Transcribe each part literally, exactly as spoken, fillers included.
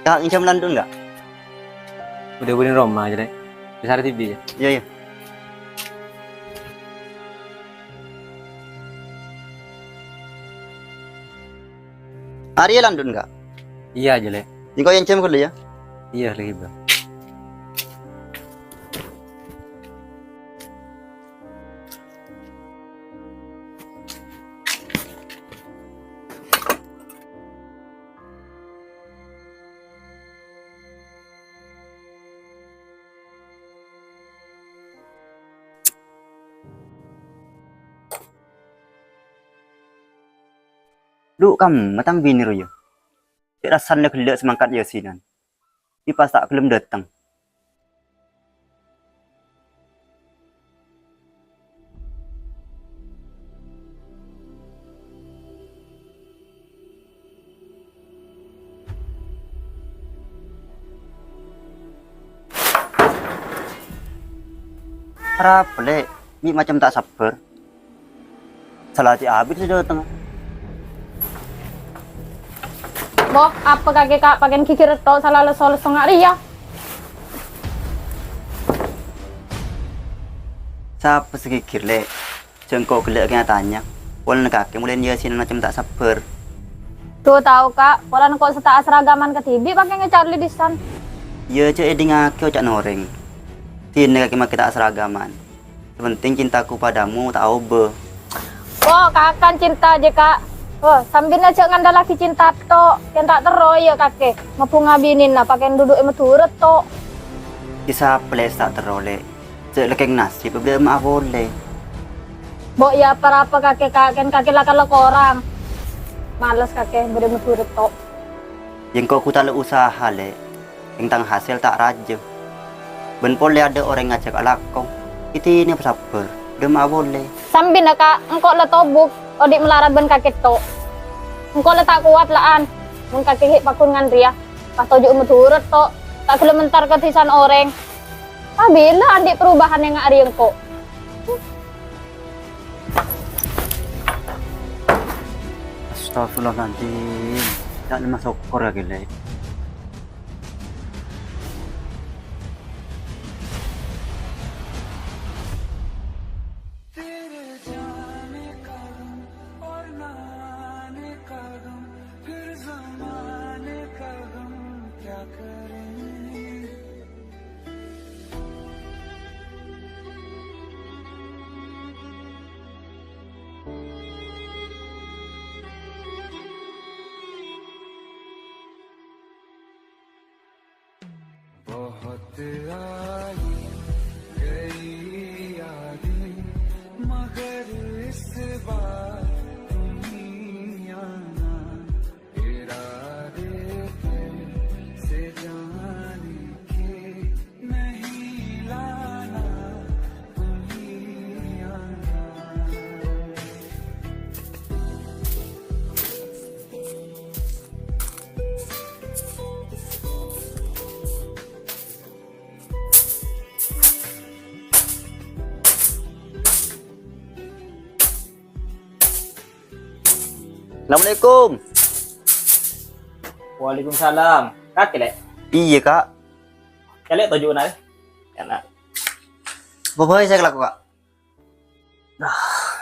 Ka', ngènjhâm landun, Ka'? Udah, udah, roma aja, Lè'. Besar T V ya? Iyâ, iyâ. Arèya landun, Ka'? Iyâ, jâ, Lè'. Engko' ngènjhâm ghâllu, yâ? Iyâ, Lè', Bang. Dhu, kamma tang binè rowa. Cè' rassana ghellâ' sè mangkat Yasinan. Dhi' pas ta' ghellem dâteng. Arapa, Lè'? Mè' macem ta' sabbhâr. Sala cè' abit sè dâteng. Bo, apa kakè, Ka', pakèn ghighir tok sala lesso-lesso nga' rèya? Sapa sè ghighir, Lè'? Jhâ' engko' ghellâ' kèya tanya. Polana kakè molaè Yasinan macem ta' sabbhâr. Dhu tao, Ka', polana engko' sè ta' asaragaman kadhibi' pakèn ècalè dhissan. Iyâ, jhâ' èdingngaghi oca'na orèng. Dinah kakè makè ta' asaragaman. Sè pentèng cintaku padamu ta' aobâ. Bo, kakan cinta jâ, Ka'. Bo, sambina jhâ' ngandallaghi cinta tok. Kèng ta' terro, iyâ, kakè. Mabhunga binèna, pakèn duduk è Madhurâ tok. Kèya sapa, Lè', sè ta' terro, Lè'? Jhâ' lèkèng nasib bâdâ emma'a polè. Bo, iyâ, pa-rapa kakè, Ka', kèng kakè la kala korang. Males kakè, bâdâ Madhurâ tok. Yâ engko' ghu ta' la usaha, Lè'. Kèng tang hasèl ta' rajâ. Bân polè adâ' orèng ngajhâk alako. Èdinah pasabbhâr, dâ' emma'a polè. Sambina, Ka', engko' la tobuk, odi' malarat bân kakè tok. Engko' la ta' kowat la'an, mon kakè ghi' paggun ngan rèya. Pas toju' Madhurâ tok, ta' ghellem entar ka dhisana orèng. Sabillâ andi' perubahan è nga' rèya engko'. Astagfirullahaladzim. Ca'na ma' sokkor yâ, Lè'. बहुत आई गई यादें, मगर इस बार तुम ही आना। इरादे थे से जाने के नहीं लाना तुम ही आना। Assalamualaikum. Waalaikumsalam. Kakè, Lè'? Iyâ, Ka'. Kakè toju'na, Lè'? Kana. Apa bhâi sè èkalako, Ka'? Duh,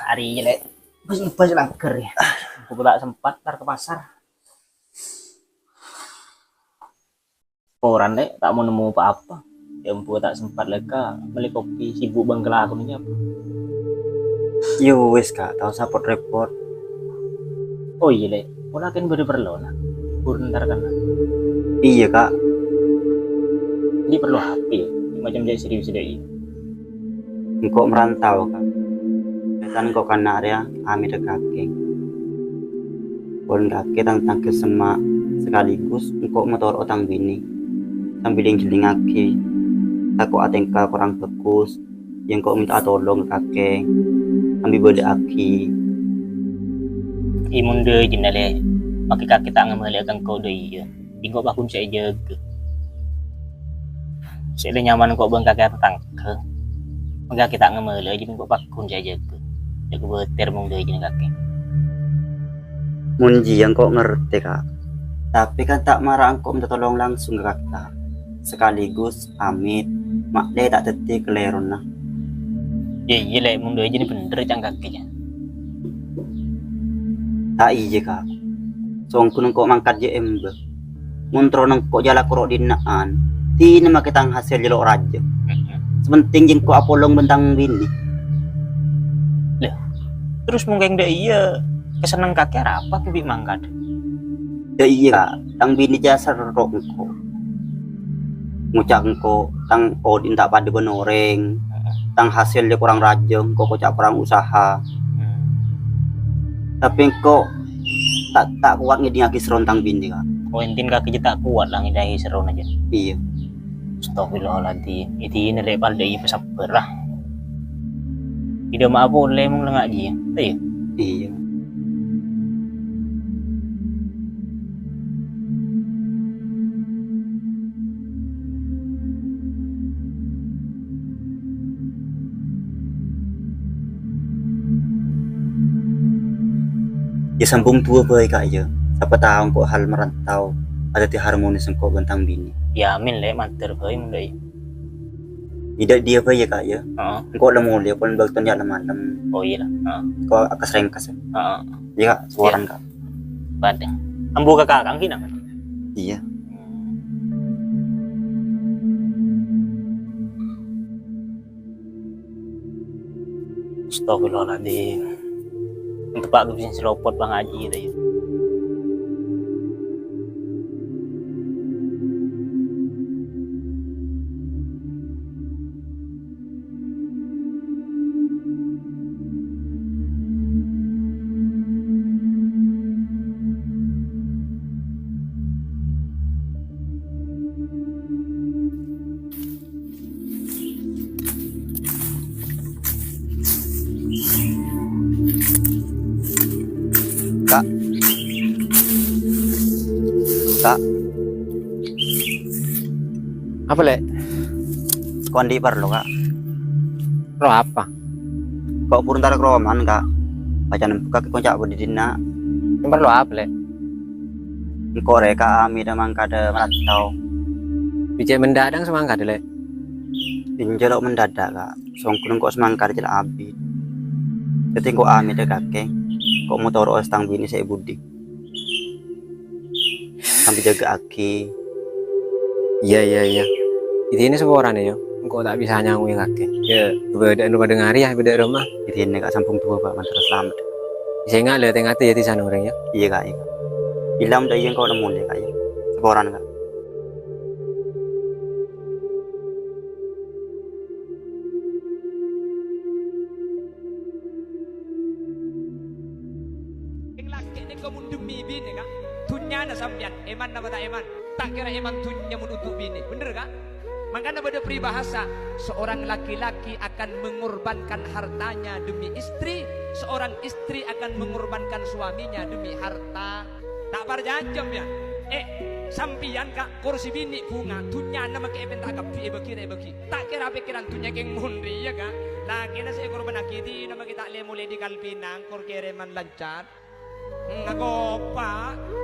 arèya, Lè'. Bâs, bâs langghâr, yâ. Engko' ta' sempat, entar ka pasar. Koran, Lè', ta' mo nemmo pa-apa. Yâ, embu ta' sempat lèka mellè kopi, sibuk bân kalakowanna nyapa. Yâ wis, Ka', ta' osa pot-repot. Oh iyâ, Lè', pola kèng bâdâ parlona. Buru entar kana. Iyâ, Ka'. Andi' parlo H P, macem cè' serius dâ' iyâ. Engko' marantau, Ka'. Biyasana engko' kana' rèya amèt dâ' kakè. Polana kakè tang-tangghâ semma', sakaligus engko' matoro'a tang binè. Sambi lèng-jhellingnaghi, tako' atèngka korang bhâghus, yâ engko' mènta'a tolong ka kakè, sambi bâlâ'aghi. È mon dâjâna, Lè', makè kakè ta' ngabâlâ'â ka engko' dâ' iyâ. Bi' engko' paggun sè èjâgâ. Sè la nyaman engko' bân kakè atatangghâ. Mon kakè ta' ngabâlâ'â, jâ' bi' engko' paggun sè èjâgâ. Jâgâ bâtèr mon dâjâna kakè. Mon jiyâ engko' ngartè, Ka'. Tapè kan ta' mara engko' minta tolong langsung ka kakè, sakaligus pamit, ma'lè ta' dhâddhi kalèrona. Iyâ, iyâ, Lè', mon dâ' iyâ bhender ca'na kakè, yâ. Ta' iyâ, Ka'. Songghuna engko' mangkat jhâ' emba. Mon terro engko' jhâ' la koro' dina'an, dinah makè tang hasèl jhâlâ' rajâ. Sè pentèng jhâ' engko' apolong bân tang binè. Lè, terros mon kèng dâ' iyâ, kasennengngan kakè arapa ghi' bi' mangkat? Dâ' iyâ, Ka'. Tang binè jhâ' serro engko'. Ngoca' engko' tang odi'na ta' padâ bân orèng, tang hasèlla korang rajâ, engko' koca' korang usaha. Hmm. Tapè engko' ta', ta' kowat ngèdingngaghi serrona tang binè, Ka'. Oh, intin kakè jhâ' ta' kowat la ngèdingngaghi serrona jhâ'? Iyâ. Astagfirullahaladzim. Iyâ dinah rè' pal dâ' iyâ pasabbhâr la. Iyâ dâ' ma'a polè mon la ngajhi, yâ? Iyâ. Yâ, sambung duwâ bhâi, Ka', yâ. Sapa tao engko' hal merantau adhâddhi harmonis engko' bân tang binè. Yâ, amin, Lè', mandhâr bhâi mon dâ' iyâ. Iyâ, dâ' iyâ bhâi, yâ, Ka', yâ. Heeh. Engko' la molè, pon bâktona jhâ' la malem. Oh, iyâ la. Heeh. Engko' akas-rèngkas, yâ. Heeh. Iyâ, Ka', sowarana, Ka'. Padâ. Ambu ka kakang kèna, Ka'? Iyâ. Astagfirullahaladzim. Teppa' ghâbây sè lopot pangajhi, yâ. Ka'. Ka'. Apa, Lè'? Engko' andi' parlo, Ka'. Parlo apa? Engko' buru entar ka romana, Ka'. Bâcana bukka' kèng koca' bâdâ dinna'. Parlo apa, Lè'? Engko' rè, Ka', amèdhâ mangkadhâ merantau. Bi' cè' mendadak sè mangkadhâ, Lè'? Enjâ' lo' mendadak, Ka'. Songghuna engko' sè mangkadhâ jhâ' la abit. Dhâddhi engko' amèdhâ kakè, engko' matoro'a sè tang binè sè è budi. Sambi jâgâ'aghi. Iyâ, iyâ, iyâ. Iyâ dinah saporana, yâ. Engko' ta' bisa nyamana kakè. Yâ, bâdâ'ân padâ ngarè, yâ, bâdâ è roma. Iyâ dinah, Ka', sambung duwâ, Ka', mandhâr salamet. Sènga' lè, tè-ngatè yâ, di sana orèng, yâ. Iyâ, Ka', iyâ, Ka'. Ilham dâ' iyâ engko' la molè, Ka', yâ. Saporana, Ka'. Eng lakè' nèko mon dhemmi binè, Ka'. Dhunnyana sampèyan, èman napa ta' èman? Ta' kèra èman dhunnya mon onto' binè. Bhender, Ka'? Mangkana bâdâ paribhâsa, seorang laki-laki akan mengorbankan hartanya demi istri, seorang istri akan mengorbankan suaminya demi harta. Ta' parcajâ, sampèyan. Eh, sampèyan, Ka', korsi binè bhunga, dhunnyana makè èpènta kabbhi èbâgi ra èbâgi. Ta' kèra pèkkèran dhunnya kèng mon rèya, Ka'. Lakèna sè èkorbhânnaghi dinah makè ta' lè-molè di-kalbina, engko' kèrèman lancar. Hmm, akopa'.